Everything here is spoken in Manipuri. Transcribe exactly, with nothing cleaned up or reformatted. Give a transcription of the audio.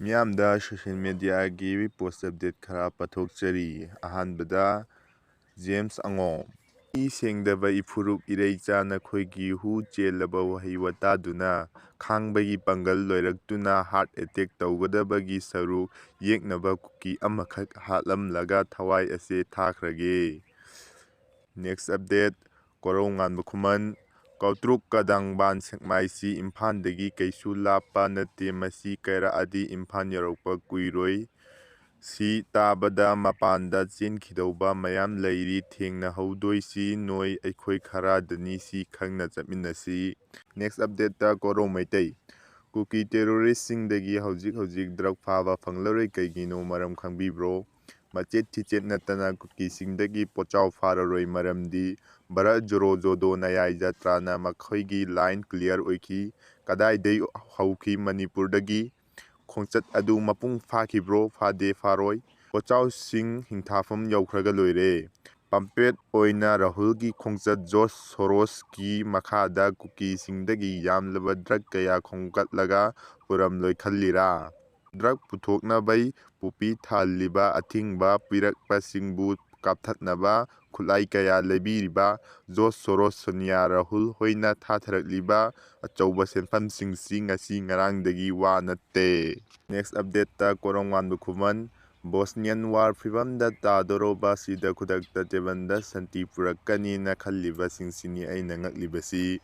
ꯃꯤꯌꯥꯝꯗ ꯁꯣꯁꯤꯌꯦꯜ ꯃꯦꯗꯤꯌꯥꯒꯤ ꯄꯣꯁ ꯑꯞꯗꯦꯠ ꯈꯔ ꯄꯊꯣꯛꯆꯔꯤ꯫ ꯑꯍꯥꯟꯕꯗ, ꯖꯦꯝꯁ ꯑꯉꯣꯝ꯫ ꯏ ꯁꯦꯡꯗꯕ ꯏꯐꯨꯔꯨꯞ ꯏꯔꯩꯆꯥ, ꯅꯈꯣꯏꯒꯤ ꯍꯨ ꯆꯦꯜꯂꯕ ꯋꯥꯍꯩ ꯋꯥꯇꯥꯗꯨꯅ ꯈꯥꯡꯕꯒꯤ ꯄꯥꯡꯒꯜ ꯂꯣꯏꯔꯛꯇꯨꯅ ꯍꯥꯔꯠ ꯑꯦꯇꯦꯛ ꯇꯧꯒꯗꯕꯒꯤ ꯁꯔꯨꯛ ꯌꯦꯛꯅꯕ ꯀꯨꯀꯤ ꯑꯃꯈꯛ ꯍꯥꯠꯂꯝꯂꯒ ꯊꯋꯥꯏ ꯑꯁꯦ ꯊꯥꯈ꯭ꯔꯒꯦ꯫ ꯅꯦꯛꯁ ꯑꯞꯗꯦꯠ, ꯀꯣꯔꯧꯉꯥꯟꯕ ꯈꯨꯃꯟ꯫ ꯀꯧꯇ꯭ꯔꯨꯛ ꯀꯗꯥꯡꯕꯥꯟ ꯁꯦꯛꯃꯥꯏꯁꯤ ꯏꯝꯐꯥꯜꯗꯒꯤ ꯀꯩꯁꯨ ꯂꯥꯞꯄ ꯅꯠꯇꯦ꯫ ꯃꯁꯤ ꯀꯥꯏꯔꯛꯑꯗꯤ ꯏꯝꯐꯥꯜ ꯌꯧꯔꯛꯄ ꯀꯨꯏꯔꯣꯏ꯫ ꯁꯤ ꯇꯥꯕꯗ ꯃꯄꯥꯟꯗ ꯆꯦꯟꯈꯤꯗꯧꯕ ꯃꯌꯥꯝ ꯂꯩꯔꯤ꯫ ꯊꯦꯡꯅꯍꯧꯗꯣꯏꯁꯤ ꯅꯣꯏ ꯑꯩꯈꯣꯏ ꯈꯔꯗꯅꯤ꯫ ꯁꯤ ꯈꯪꯅ ꯆꯠꯃꯤꯟꯅꯁꯤ꯫ ꯅꯦꯛꯁ ꯑꯞꯗꯦꯠꯇ ꯀꯣꯔꯧ ꯃꯩꯇꯩ꯫ ꯀꯨꯀꯤ ꯇꯦꯔꯣꯔꯤꯁꯁꯤꯡꯗꯒꯤ ꯍꯧꯖꯤꯛ ꯍꯧꯖꯤꯛ ꯗ꯭ꯔꯒ ꯐꯥꯕ ꯐꯪꯂꯔꯣꯏ꯫ ꯀꯩꯒꯤꯅꯣ ꯃꯔꯝ ꯈꯪꯕꯤꯕ꯭ꯔꯣ? ꯃꯆꯦꯠ ꯊꯤꯆꯦꯠ ꯅꯠꯇꯅ ꯀꯨꯀꯤꯁꯤꯡꯗꯒꯤ ꯄꯣꯠꯆꯥꯎ ꯐꯥꯔꯔꯣꯏ꯫ ꯃꯔꯝꯗꯤ ꯚꯥꯔꯠ ꯖꯣꯔꯣ ꯖꯣꯗꯣ ꯅꯌꯥꯏ ꯖꯇ꯭ꯔꯥꯅ ꯃꯈꯣꯏꯒꯤ ꯂꯥꯏꯟ ꯀ꯭ꯂꯤꯌꯥꯔ ꯑꯣꯏꯈꯤ꯫ ꯀꯗꯥꯏꯗꯩ ꯍꯧꯈꯤ? ꯃꯅꯤꯄꯨꯔꯗꯒꯤ꯫ ꯈꯣꯡꯆꯠ ꯑꯗꯨ ꯃꯄꯨꯡ ꯐꯥꯈꯤꯕ꯭ꯔꯣ? ꯐꯥꯗꯦ, ꯐꯥꯔꯣꯏ꯫ ꯄꯣꯠꯆꯥꯎꯁꯤꯡ ꯍꯤꯡꯊꯥꯐꯝ ꯌꯧꯈ꯭ꯔꯒ ꯂꯣꯏꯔꯦ꯫ ꯄꯝꯄꯦꯠ ꯑꯣꯏꯅ ꯔꯥꯍꯨꯜꯒꯤ ꯈꯣꯡꯆꯠ ꯖꯣꯔꯖ ꯁꯣꯔꯣꯁꯀꯤ ꯃꯈꯥꯗ ꯀꯨꯀꯤꯁꯤꯡꯗꯒꯤ ꯌꯥꯝꯂꯕ ꯗ꯭ꯔꯒ ꯀꯌꯥ ꯈꯣꯝꯒꯠꯂꯒ ꯄꯨꯔꯝꯂꯣꯏ ꯈꯜꯂꯤꯔꯥ? ꯗ꯭ꯔꯒ ꯄꯨꯊꯣꯛꯅꯕꯩ ꯄꯨꯄꯤ ꯊꯥꯍꯜꯂꯤꯕ, ꯑꯊꯤꯡꯕ ꯄꯤꯔꯛꯄꯁꯤꯡꯕꯨ ꯀꯥꯞꯊꯠꯅꯕ ꯈꯨꯠꯂꯥꯏ ꯀꯌꯥ ꯂꯩꯕꯤꯔꯤꯕ ꯖꯣꯔꯖ ꯁꯣꯔꯣꯁ, ꯁꯣꯅꯤꯌꯥ, ꯔꯥꯍꯨꯜ ꯍꯣꯏꯅ ꯊꯥꯊꯔꯛꯂꯤꯕ ꯑꯆꯧꯕ ꯁꯦꯟꯐꯝꯁꯤꯡꯁꯤ ꯉꯁꯤ ꯉꯔꯥꯡꯗꯒꯤ ꯋꯥ ꯅꯠꯇꯦ꯫ ꯅꯦꯛꯁ ꯑꯞꯗꯦꯠꯇ ꯀꯣꯔꯧꯉꯥꯟꯕ ꯈꯨꯃꯟ꯫ ꯕꯣꯁꯅꯤꯌꯟ ꯋꯥꯔ ꯐꯤꯕꯝꯗ ꯇꯥꯗꯣꯔꯕ ꯁꯤꯗ ꯈꯨꯗꯛꯇ ꯇꯦꯕꯜꯗ ꯁꯥꯟꯇꯤ ꯄꯨꯔꯛꯀꯅꯤꯅ ꯈꯜꯂꯤꯕꯁꯤꯡꯁꯤꯅꯤ ꯑꯩꯅ ꯉꯛꯂꯤꯕꯁꯤ꯫